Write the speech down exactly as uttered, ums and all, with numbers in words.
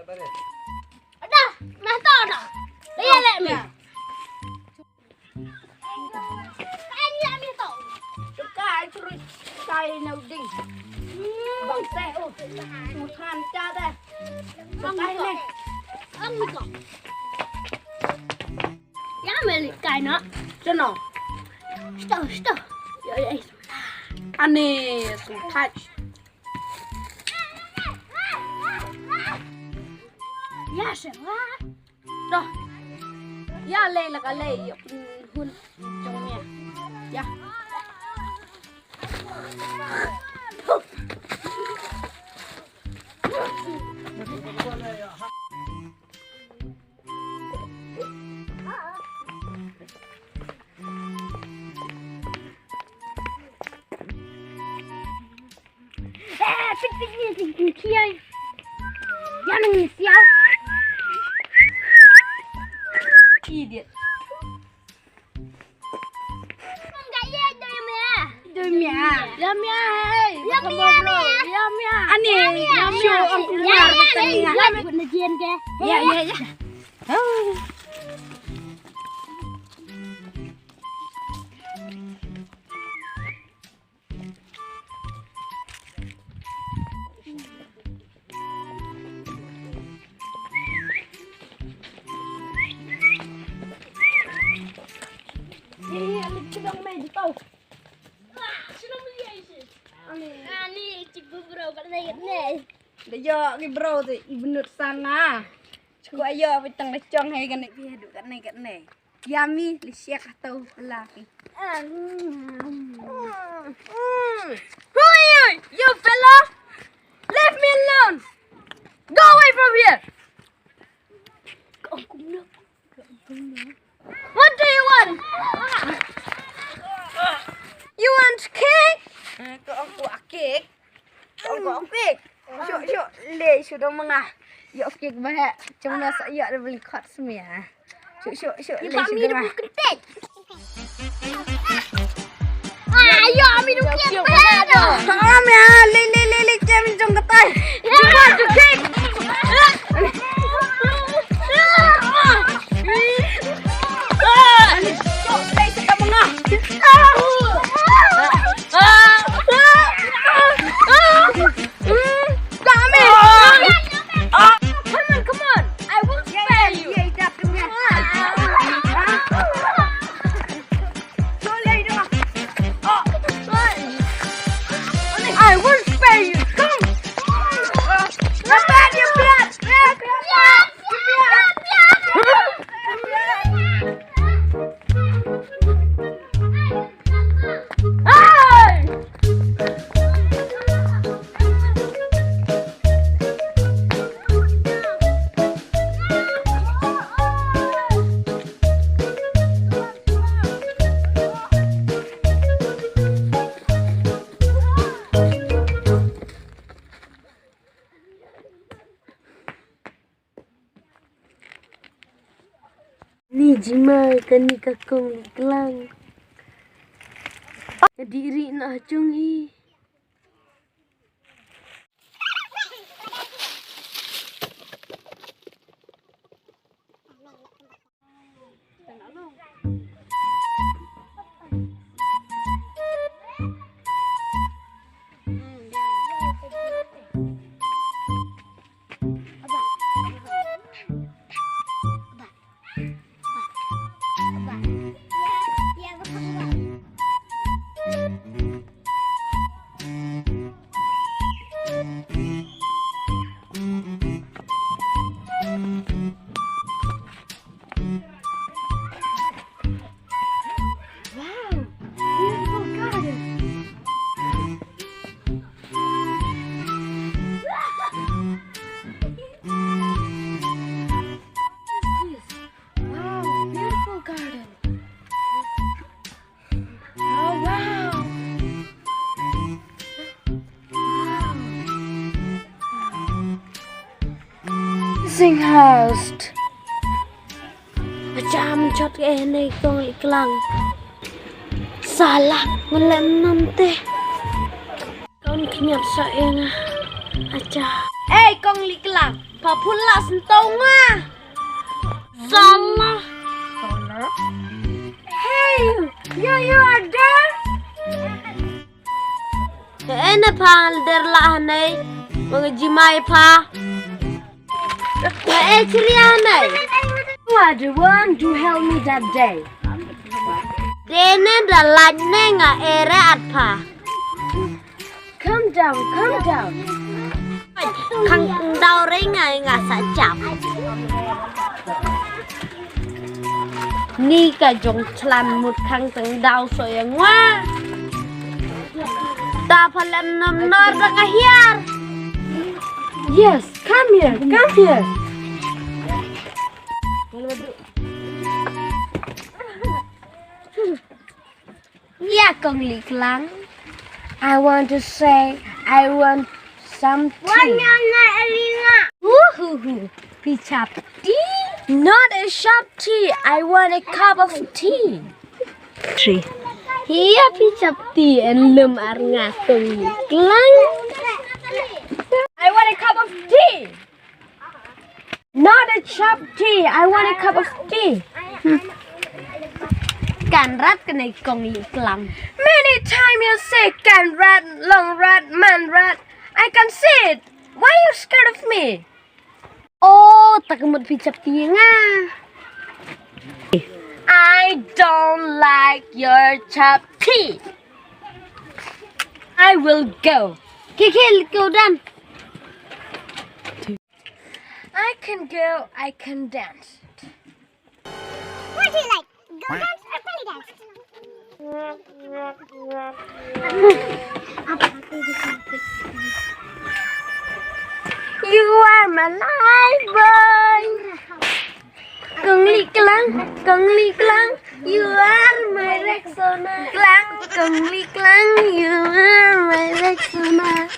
Ada, mah to dah. Dia lek mi. Kan ya mi to. Suka curi kai na uding. Bang teh, oh. Tuhan, cah teh. Bang teh ni. Ang mi to. Ya meli kai na. Sino? Sto, sto. Ya, ya, ya. Ani, sungkai. Ya, sha. Doh. Ya, lei la ka lei, ïa, mm, hun jong mia. Ya. Eh, tik, tik, ni, tik, tik, kiai. Yang ni sial. Idiot. Enggak, ya, doi mia. Doi mia. Ya, mia, hey. Ya, mia, mia. Ya, mia. Ani, ya, mia. Show ang kumar. Ya, ya, ya. Ya, ya, ya. Oh. Ani, cik bubro, kat nai, kat nai. Da yo, ki bro tu, i benut sana. Cik ayo, petang lecong, hai, kat nai, kat nai, kat nai. Yummy, li siak tau laki. Hui, hui, you fella! Leave me alone! Go away from here! What do you want? You want cake? Ko aku cake. Ko aku cake. Shu, shu, le, shu dong manga. Yo cake bah. Cuma sa yo da beli kot semia. Shu, shu, shu, le, shu dong manga. Ayo, ami duk cake bah. Ami, le, le, le, le, cem jong katai. You want to cake? Come on, come on. I will spare you. I will spare you. Come. Lepas dia biar. Biar, biar, biar. Hey! Ni jingma kane ka kong Lieh Klang. Ka dih rieh na ha jong i. Wow, beautiful garden. What is this? Wow, beautiful garden. Oh, wow. Wow. Sing house. Acha, mynchot ka eh nei kong Lieh Klang. Sala, ngan leh nante. Kon khñiat sa eng. Acha. Ei, kong Lieh Klang. Pha phut la sngewthuh nga. Salah. Hey, you, you are there? Ene pha der la hanai. Manga jimai pha. Nga e chria hanai. You are the one to help me that day. Dene da laj ne nga ere at pha. Calm down, calm down. Khang tang daw re nga nga sa chap. Ni ka jong chlan mut khang tang daw so yang wa. Ta phalan nam nor da ka hiar. Yes, come here, come here. Ya kong liklang. I want to say I want some tea. Wan yang ngai alinga. Uhuhu. Pi chap tea? Not a shop tea. I want a cup of tea. Tea. Hiya pi chap tea en lum ar nga kong liklang. I want a cup of tea. Not a cup tea. I want a cup of tea. Kan rat kane kong liklang. Many time you say kan rat, long rat, man rat. I can see it. Why you scared of me? Oh, tak mut pi chap tea nga. I don't like your chap tea. I will go. Kikil, go dan. I can go, I can dance. What do you like? Go dance or belly dance? You are my life boy. Kong liklang, kong liklang, you are my Rexona. Klang, kong liklang, you are my Rexona.